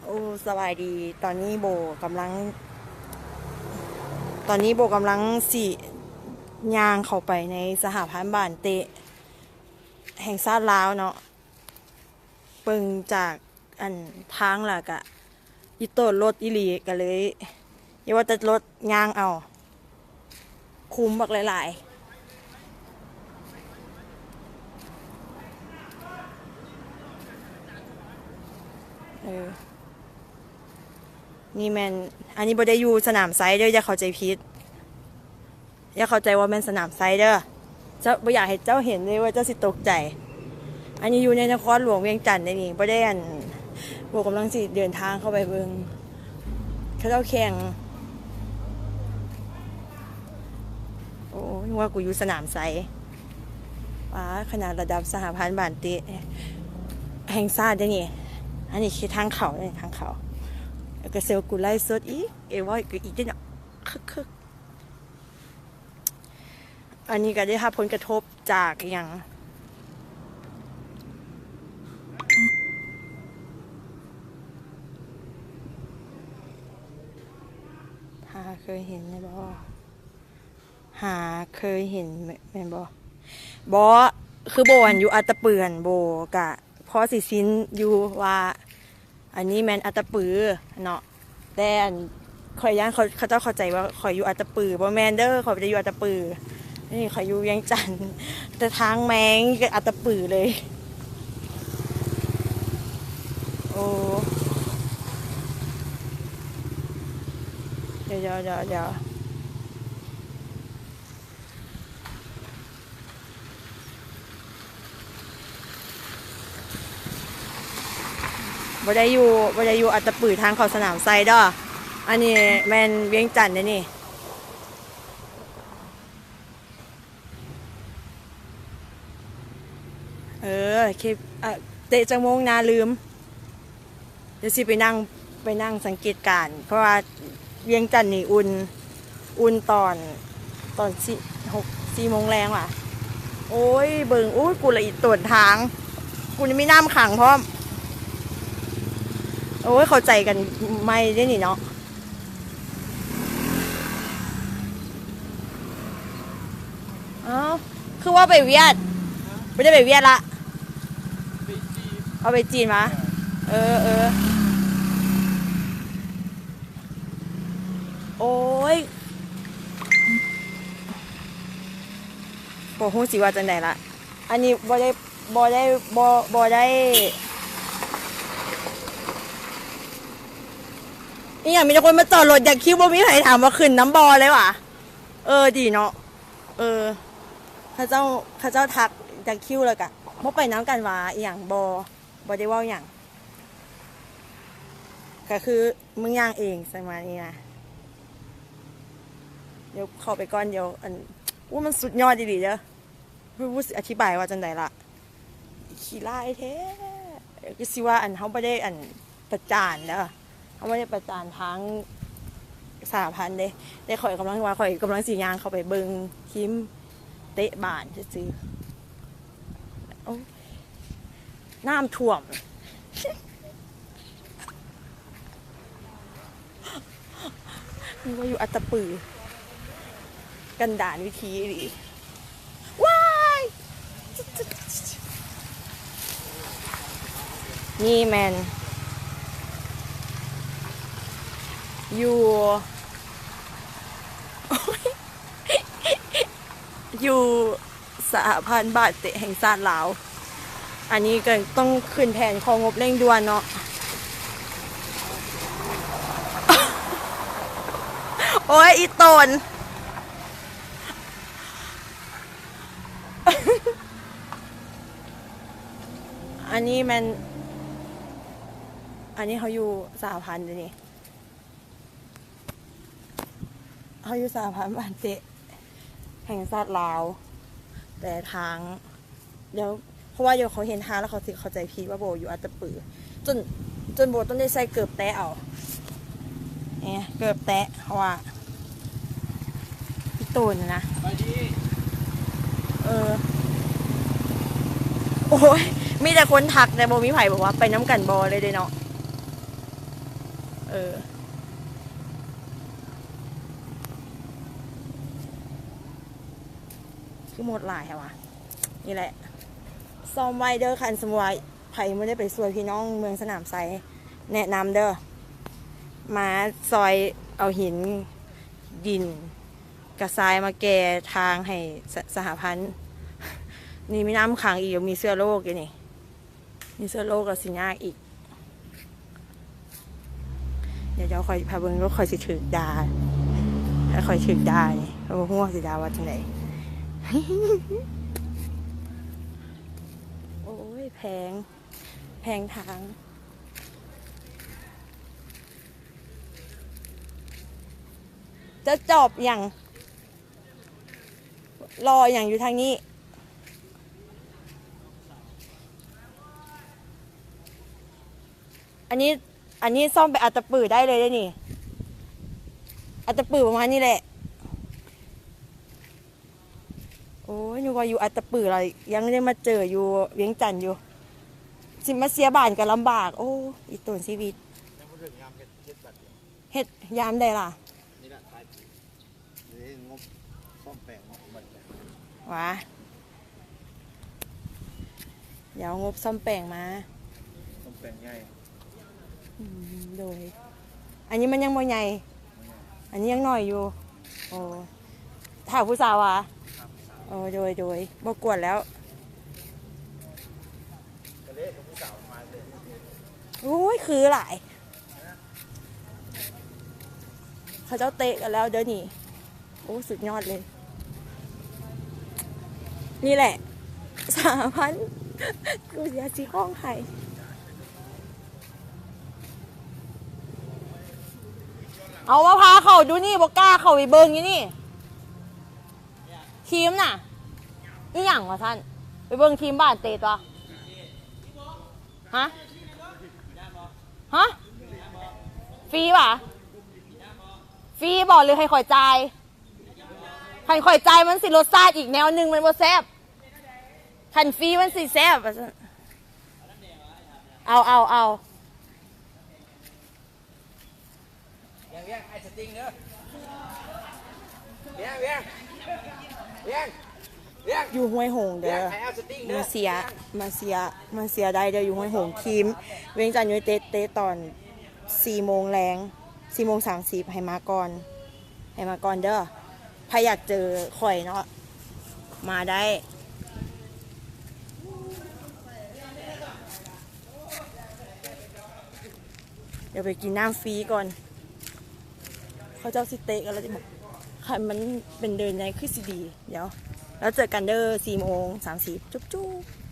ໂອ້ ສະບາຍດີ. ຕອນນີ້ໂບກຳລັງ ຕອນນີ້ໂບກຳລັງຊິຍ່າງເຂົ້າໄປໃນສະຫະພັນບານເຕະແຫ່ງຊາດລາວເນາະ. ເບິ່ງຈາກອັນທາງແລ້ວກະອີ່ໂຕນລົດອີ່ຫຼີ ກະເລີຍຢ່າວ່າແຕ່ລົດ ຍ່າງເອົາ ຄຸ້ມບັກຫຼາຍໆ. ເອີ ນີ້ແມ່ນ ອັນນີ້ບໍ່ໄດ້ຢູ່ສະໜາມໄຊເດີ ຢ່າເຂົ້າໃຈຜິດ. ຢ່າເຂົ້າໃຈວ່າແມ່ນສະໜາມໄຊເດີ. ເຈົ້າ ບໍ່ຢາກໃຫ້ເຈົ້າເຫັນເລີຍວ່າເຈົ້າຊິຕົກໃຈ. ອັນນີ້ຢູ່ໃນນະຄອນຫຼວງວຽງຈັນເດ້ນີ້. ບໍ່ໄດ້ ອັນ ໂບກຳລັງຊິເດີນທາງເຂົ້າໄປເບິ່ງ ເຂົາເຈົ້າແຂ່ງ. ໂອ້ຍ ວ່າກູຢູ່ສະໜາມໄຊ. ປາດ ຂະໜາດລະດັບສະຫະພັນບານເຕະແຫ່ງຊາດເດ້ນີ້. ອັນນີ້ຄືທາງເຂົ້າເດ້ ທາງເຂົ້າ. ແລ້ວກໍເຊວກູໄລຟ໌ສົດອີກ ເອ ເວົ້າອີກເນາະ. ຄຶກໆ. ອັນນີ້ກໍໄດ້ຮັບຜົນກະທົບຈາກອີ່ຫຍັງ ຫາເຄີຍເຫັນແມ່ນບໍ່? ຫາເຄີຍເຫັນແມ່ນບໍ່? ບໍ່ ຄືໂບອັນຢູ່ອັດຕະປືຫັ້ນ ໂບກະພໍຊິຊິນຢູ່ວ່າ ອັນນີ້ແມ່ນອັດຕະປືເນາະ. ແຕ່ອັນ ຂ້ອຍຢ້ານເຂົາ ເຂົາເຈົ້າເຂົ້າໃຈວ່າຂ້ອຍຢູ່ອັດຕະປື. ບໍ່ແມ່ນເດີ ຂ້ອຍບໍ່ໄດ້ຢູ່ອັດຕະປື. ນີ້ຂ້ອຍຢູ່ວຽງຈັນ ແຕ່ທາງແມ່ງກໍອັດຕະປືເລີຍ. ໂອ້ ດຽວໆໆໆ. ບໍ່ໄດ້ຢູ່ ບໍ່ໄດ້ຢູ່ອັດຕະປືທາງເຂົ້າສະໜາມໄຊເດີ. ອັນນີ້ແມ່ນວຽງຈັນເດ້ນີ້. ເອີ ຄລິບ ອະ ເຕະຈັກໂມງນາ ລືມ. ດຽວຊິໄປນັ່ງ ໄປນັ່ງສັງເກດການ ເພາະວ່າວຽງຈັນນີ້ອຸ່ນ ອຸ່ນຕອນ ຕອນສີ່ ຫົກ ສີ່ໂມງແລງຫວາ. ໂອ້ຍ ເບິ່ງ ໂອ້ຍ ກູລະອີ່ຕົນທາງ ກູນີ້ມີນ້ຳຂັງພ້ອມ. ໂອ້ຍ ເຂົ້າໃຈກັນໃໝ່ເດ້ນີ້ເນາະ. ເອົ້າ ຄືວ່າໄປຫວຽດ ບໍ່ໄດ້ໄປຫວຽດລະ ເອົາໄປຈີນມາ. ເອີ ເອີ ໂອ້ຍ ບໍ່ຮູ້ຊິວ່າຈັ່ງໃດລະ. ອັນນີ້ບໍ່ໄດ້ ບໍ່ໄດ້ ບໍ່ ບໍ່ໄດ້ ອີ່ຫຍັງ ມີແຕ່ຄົນມາຈອດລົດຍັດຄິວ ບໍ່ມີໃຜຖາມວ່າຂຶ້ນນຳບໍ່ເລີຍຫວາ. ເອີ ດີເນາະ. ເອີ ເຂົາເຈົ້າ ເຂົາເຈົ້າທັກຍັດຄິວ ແລ້ວກະບໍ່ໄປນຳກັນຫວາ ອີ່ຫຍັງ ບໍ່ ບໍ່ໄດ້ເວົ້າຫຍັງ. ກະຄືມຶງຍ່າງເອງ ປະມານນີ້ນະ. ດຽວເຂົ້າໄປກ່ອນ ດຽວ ອັນ ໂອ້ ມັນສຸດຍອດອີ່ຫຼີເດີ. ບໍ່ຮູ້ຊິອະທິບາຍວ່າຈັ່ງໃດລະ ຂີ້ລ້າຍແທ້. ກໍຊິວ່າ ອັນ ເຮົາບໍ່ໄດ້ ອັນ ປະຈານເດີ ເຮົາບໍ່ໄດ້ປະຈານທາງສະຫະພັນເດ້ ແຕ່ຂ້ອຍກຳລັງວ່າ ຂ້ອຍກຳລັງຊິຍ່າງເຂົ້າໄປເບິ່ງທີມເຕະບານຊື່ໆ. ໂອ້ ນ້ຳຖ້ວມ. ນຶກວ່າຢູ່ອັດຕະປື ກັນດານວິທີອີ່ຫຼີ. ວ້າຍ ນີ້ແມ່ນຢູ່ ຢູ່ສະຫະພັນບາດເຕະແຫ່ງຊາດລາວ. ອັນນີ້ກໍຕ້ອງຂຶ້ນແຜນ ຂໍງົບເລັ່ງດ່ວນເນາະ. ໂອ້ຍ ອີ່ຕົນ. ອັນນີ້ແມ່ນ ອັນນີ້ເຮົາຢູ່ສະຫະພັນເດນີ້. ເຮົາຢູ່ສະຫະພັນບານເຕະແຫ່ງຊາດລາວ ແຕ່ທາງ ດຽວ ເພາະວ່າດຽວເຂົາເຫັນທາງແລ້ວເຂົາຊິເຂົ້າໃຈຜິດວ່າໂບຢູ່ອັດຕະປື ຈົນ ຈົນໂບຕ້ອງໄດ້ໃສ່ເກີບແຕະເອົາ ເອີ ເກີບແຕະ ເພາະວ່າໂຕນະ ເອີ ໂອ້ຍ ມີແຕ່ຄົນທັກ ແຕ່ບໍ່ມີໃຜບອກວ່າໄປນຳກັນບໍ່ເລີຍເດເນາະ. ເອີ ຄືໝົດຫຼາຍແທ້ວະ. ນີ້ແຫຼະ ສ້ອມໄວ້ເດີ ຄັນສົມມຸດວ່າໃຜບໍ່ໄດ້ໄປຊ່ວຍພີ່ນ້ອງເມືອງສະໜາມໄຊ ແນະນຳເດີ ມາຊ່ອຍເອົາຫີນ ດິນ ກະຊາຍມາແກ່ທາງໃຫ້ສະ ສະຫະພັນ. ນີ້ມີນ້ຳຂັງອີກ ມີເຊື້ອໂລກຢູ່ນີ້. ມີເຊື້ອໂລກກໍຊິຍາກອີກ. ດຽວ ດຽວຂ້ອຍພາເບິ່ງວ່າຂ້ອຍຊິຖືກດ່າ. ຖ້າຂ້ອຍຖືກດ່ານີ້ ຂ້ອຍບໍ່ຮູ້ວ່າຊິດ່າວ່າຈັ່ງໃດ. ໂອ້ຍ ແພງ ແພງທາງ. ຈະຈອບຫຍັງ? ລໍຫຍັງຢູ່ທາງນີ້? ອັນນີ້ ອັນນີ້ສ້ອມໄປອັດຕະປືໄດ້ເລີຍເດ້ນີ້ ອັດຕະປືປະມານນີ້ແຫຼະ. ໂອ້ຍ ນຶກວ່າຢູ່ອັດຕະປືລະ ຍັງໄດ້ມາເຈີຢູ່ວຽງຈັນຢູ່ ຊິມາເສຍບ້ານກໍລຳບາກ. ໂອ້ ອີ່ຕົນຊີວິດ. ຍັງບໍ່ເຖິງຍາມເຮັດ ເຮັດບັດຢູ່. ເຮັດຍາມໃດລະ? ນີ້ລະ ທ້າຍປີ. ເດ້ ງົບສ້ອມແປງເນາະ ບັດນີ້ ຫວາ ດຽວງົບສ້ອມແປງມາ ສ້ອມແປງໃຫຍ່. ອືມ ໂດຍ ອັນນີ້ມັນຍັງບໍ່ໃຫຍ່ ບໍ່ໃຫຍ່ ອັນນີ້ຍັງໜ້ອຍຢູ່. ໂອ້ ຖ້າຜູ້ສາວຫວາ? ໂອ້ ໂດຍ ໂດຍ ບໍ່ກວນແລ້ວ. ໂອ້ຍ ຄືຫຼາຍ. ເຂົາເຈົ້າເຕະກັນແລ້ວເດີນີ້. ໂອ້ ສຸດຍອດເລີຍ. ນີ້ແຫຼະ ສາມພັນ ກູຢາກຊິຮ້ອງໄຫ້. ເອົາ ມາພາເຂົ້າດູນີ້ ບໍ່ກ້າເຂົ້າໄປເບິ່ງຢູ່ນີ້. ທີມນະ ອີ່ຫຍັງວະທ່ານ? ໄປເບິ່ງທີມບ້ານເຕະຕົວະ. ຮະ? ຮະ? ຟຣີຫວາ? ຟຣີບໍ່ ຫຼືໃຫ້ຂ້ອຍຈ່າຍ? ຄັນຂ້ອຍຈ່າຍມັນຊິລົດຊາດອີກແນວໜຶ່ງ ມັນບໍ່ແຊບ. ຄັນຟຣີມັນຊິແຊບວ່າຊັ້ນ. ເອົາ ເອົາ ເອົາ. ວຽງ ວຽງ ໄອ້ສະຕິງເດີ ວຽງ ວຽງ ວຽງ ວຽງ ຢູ່ຫ້ວຍຫົງເດີ ວຽງ ໄອ້ເອົາສະຕິງເດີ ມາເຊຍ ວຽງ ມາເຊຍ ມາເຊຍໄດ້ເດີ ຢູ່ຫ້ວຍຫົງ. ທີມວຽງຈັນຢູໄນເຕັດເຕະຕອນສີ່ໂມງແລງ ສີ່ໂມງສາມສິບ ໃຫ້ມາກ່ອນ ໃຫ້ມາກ່ອນເດີ. ໃຜຢາກເຈີຂ້ອຍເນາະ ມາໄດ້. ດຽວໄປກິນນ້ຳຟຣີກ່ອນ. ເຂົາເຈົ້າຊິເຕະກັນແລ້ວຕິ ຄັນມັນເປັນເດີນໃຫຍ່ຄືຊິດີ. ດຽວ ແລ້ວເຈີກັນເດີ ສີ່ໂມງສາມສິບ ຈຸບໆ.